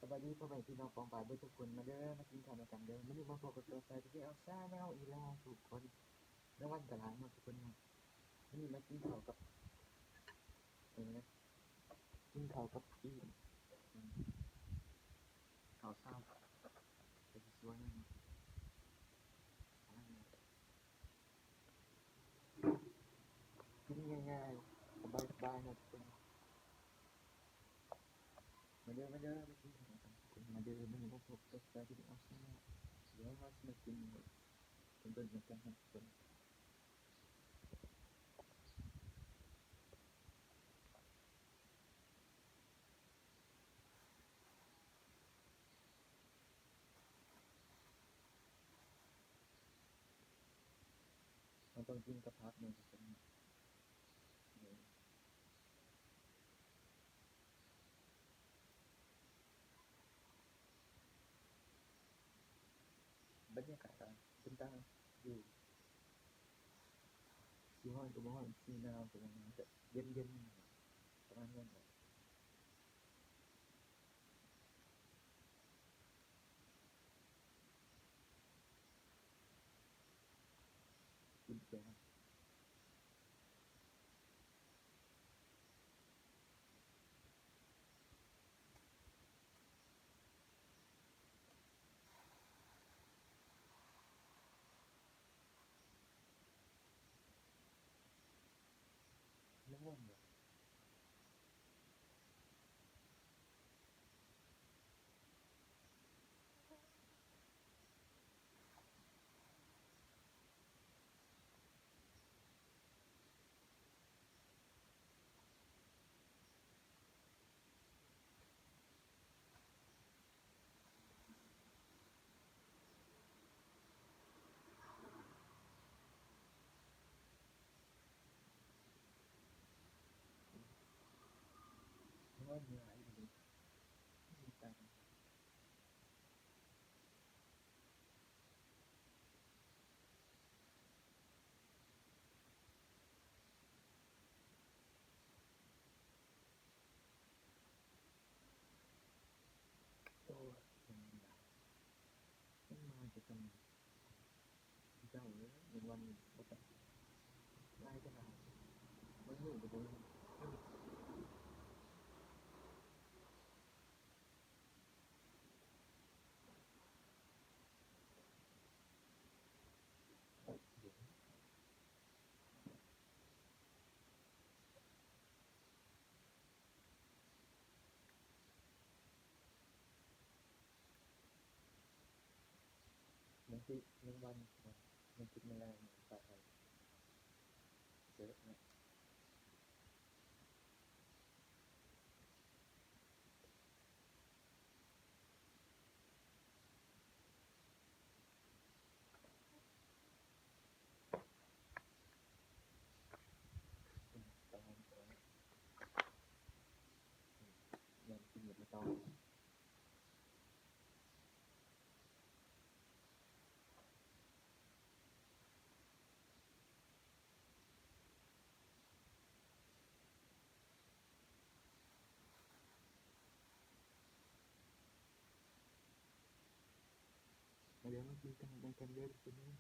ສະບາຍດີພໍ່ແມ່ພີ່ນ້ອງປ້ອງປາຍເບິດທຸກຄົນ ມາເດີ ມາກິນເຂົ້ານຳກັນເດີ. ມື້ນີ້ມາພົບກັບຊ່ອງ ຊາຍ ທີ ພີ ອອບຊາແນລ ອີກແລ້ວທຸກຄົນ. ແລ້ວວັນກະຫຼາຍເນາະທຸກຄົນເນາະ. ມື້ນີ້ມາກິນເຂົ້າກັບ ເອີ ກິນເຂົ້າກັບອີ່ ເຂົ້າຊາວ ກະຊິຊວນ ກິນງ່າຍໆ ສະບາຍໆ ເນາະທຸກຄົນ. ມາເດີ ມາເດີ ມາກິນເຂົ້ານຳກັນທຸກຄົນ ມາເດີ. ມື້ນີ້ມາພົບກັບຊາຍ ທີ ພີ ອອບຊາແນລ ດຽວເຮົາຊິມາກິນ ເບິ່ງນຳກັນເນາະທຸກຄົນ. ເຮົາຕ້ອງກິນກັບຜັກເນາະທຸກຄົນ. ບັນຍາກາດກະເປັນຕາຢູ່ ຊິຮ້ອນກະບໍ່ຮ້ອນ ຊິໜາວກະບໍ່ໜາວ ກະເຢັນໆ ປະມານນັ້ນແຫຼະ. ໂອ້ຍ ມັນມາແຕ່ຕອນເຊົ້າເລີຍ ແມງວັນນີ້ບໍ່ຈັກຫຼາຍແຕ່ຫຼາຍ ບາງມື້ກະບໍ່ມີ. ບາງທີແມງວັນ ມັນກິນແມງລາຍ ມັນຕາຍ ເຈີນະ. ມາເດີ ມາກິນເຂົ້ານຳກັນເດີທຸກຄົນເດີ.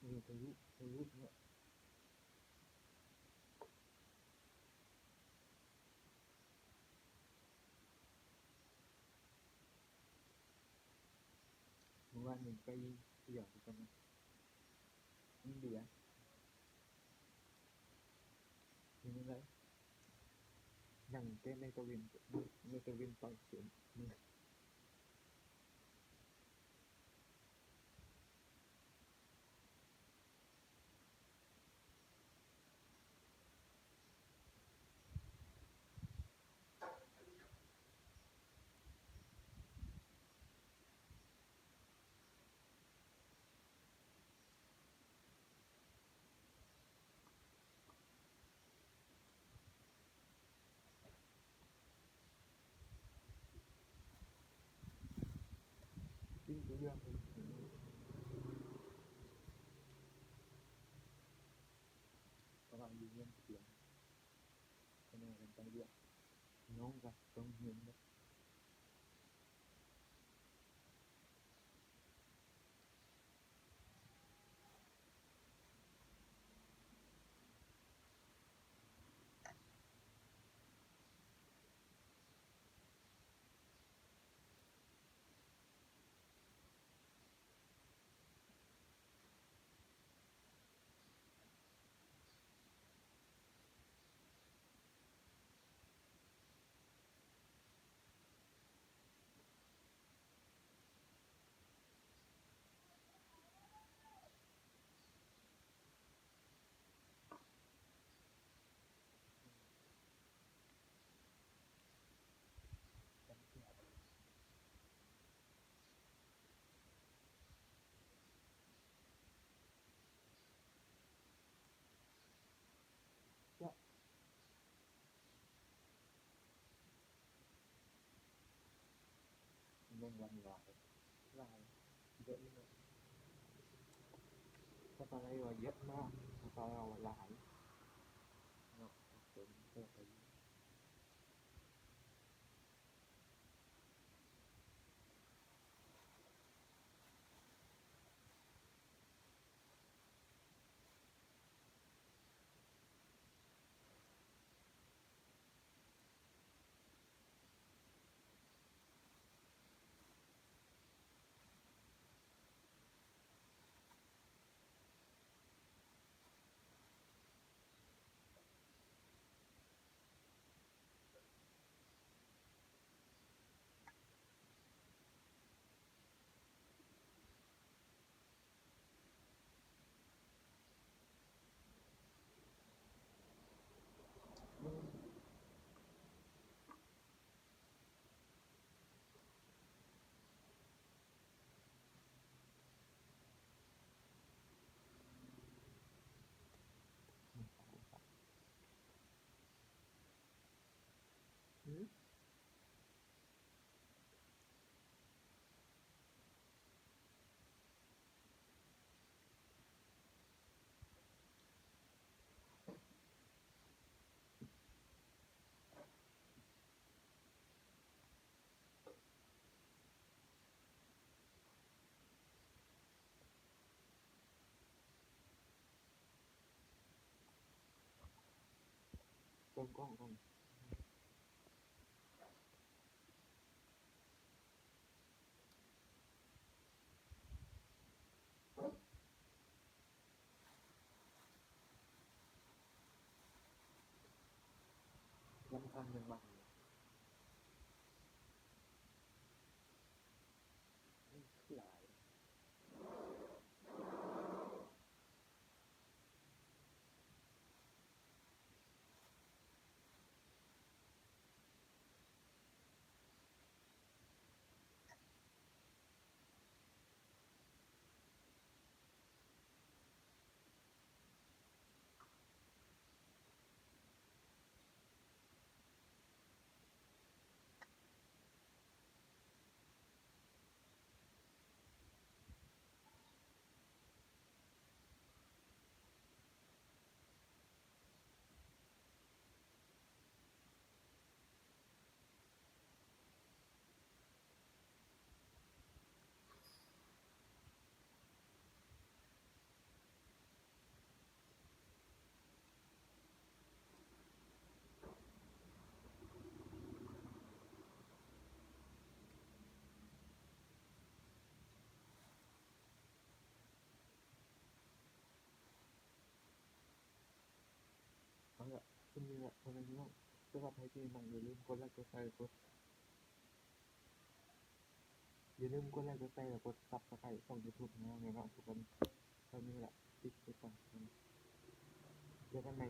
ເອີ ພາຍຸ ພາຍຸເນາະ. ມື້ວານນີ້ໄປທ່ຽວຄືກັນນະ ມັນເບຍ ເປັນຈັ່ງໃດ? ນັ່ງແຕ່ໃນຕາເວັນ ໃນຕາເວັນເປົ່າເຂັມ. ກຳລັງຢູ່ເຮືອນສຽງ ຂະແນນກັນໄປວຽກ ນ້ອງກະຕ້ອງຮຽນເນາະ. ແມງວັນຫຼາຍ ຫຼາຍ ເຍາະເນາະ. ພາສາໄທວ່າເຍາະມາກ ພາສາລາວວ່າຫຼາຍເນາະ. ເປັນເພິ່ນໄປຢູ່. ເບິ່ງກ້ອງກ່ອນ. ລຳຄານແມງວັນ. ເອົາລະ ສ່ຳນີ້ລະ ພໍ່ແມ່ພີ່ນ້ອງ. ສຳລັບໃຜທີ່ມັກ ຢ່າລືມກົດໄລກ໌ ກົດແຊ ກົດ ຢ່າລືມກົດໄລກ໌ ກົດແຊ ແລະກົດຊັບສະໄຄຣບຊ່ອງຢູທູບຂອງເຮົາແນ່ເນາະທຸກຄົນ. ເທົ່ານີ້ລະ ປິດໄປກ່ອນ. ເຈີກັນໃໝ່